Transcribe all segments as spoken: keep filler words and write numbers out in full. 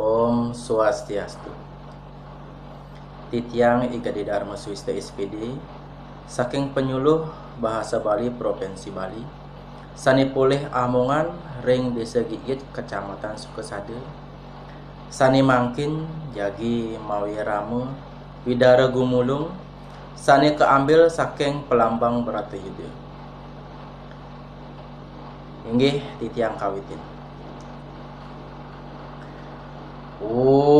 Om Swastiastu. Titiang I Gede Darma Swista S P D, saking Penyuluh Bahasa Bali Provinsi Bali, sane polih amongan ring Desa Giit, Kecamatan Sukasada, sane mangkin jagi mawirama widara gumulung, sane kaambil saking Pelambang Bratayuda. Inggih, titiang kawitin. Om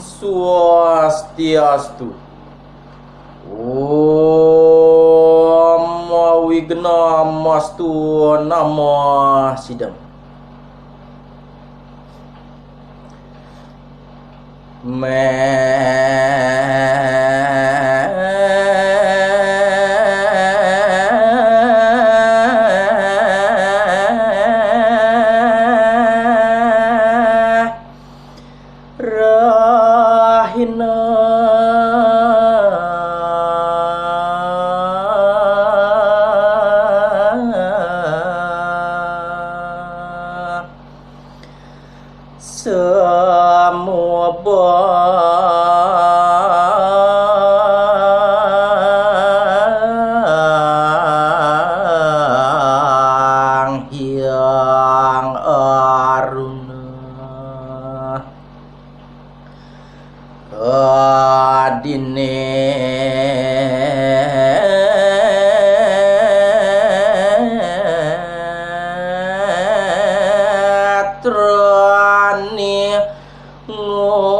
Swastiastu. Om Wignamastu Namah Sidam. Rahina. Sumubang Hyang Aruna. Kadine trani ngogerapo.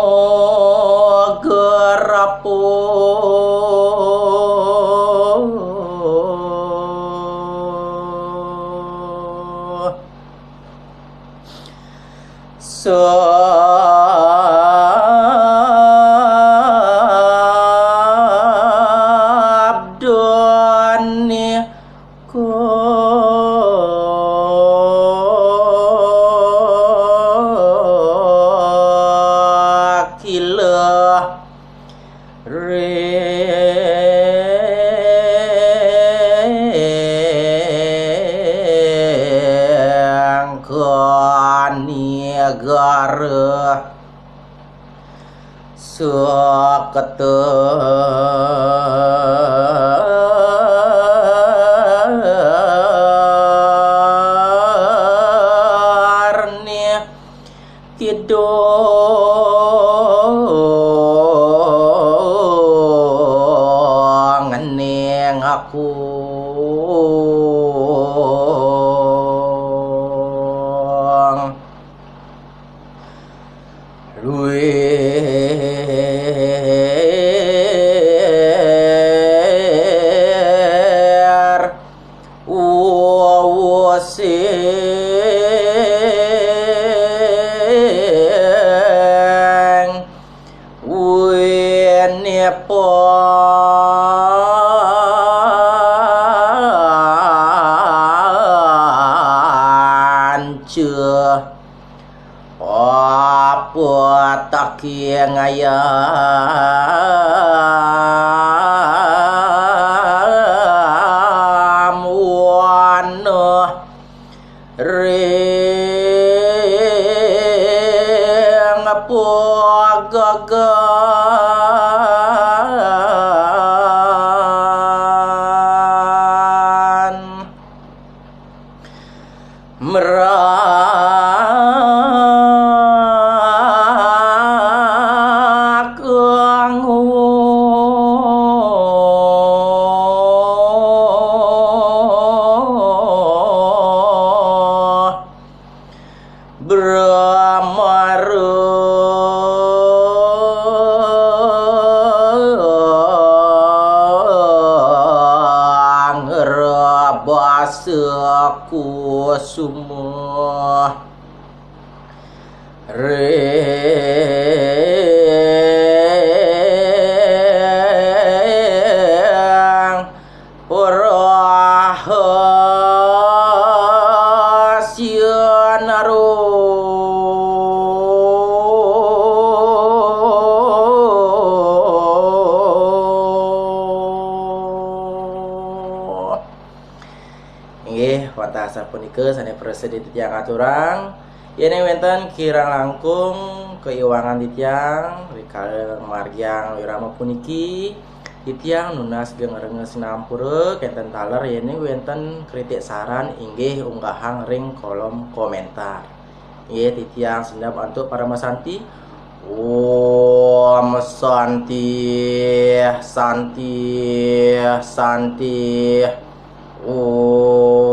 Sabdane kakila ring kanigara. Saketa kidung ning aku. Luir uwusing winipanca apa taking ayam wana ring pagagan. Meragang Brahmarang rabasa kusuma ring rahasya naro. Inggih, wantah sapunika sane prasida titiang aturang. Yén wénten kirang langkung kaiwangan titiang rikala ngamargiang wirama puniki, titiang nunas geng rena sinampura kénten taler yén wénten kritik saran inggih unggahang ring kolom komentar. Nggih, titiang sendep antuk paramasanti. Om Santi, Santi, Santi. Om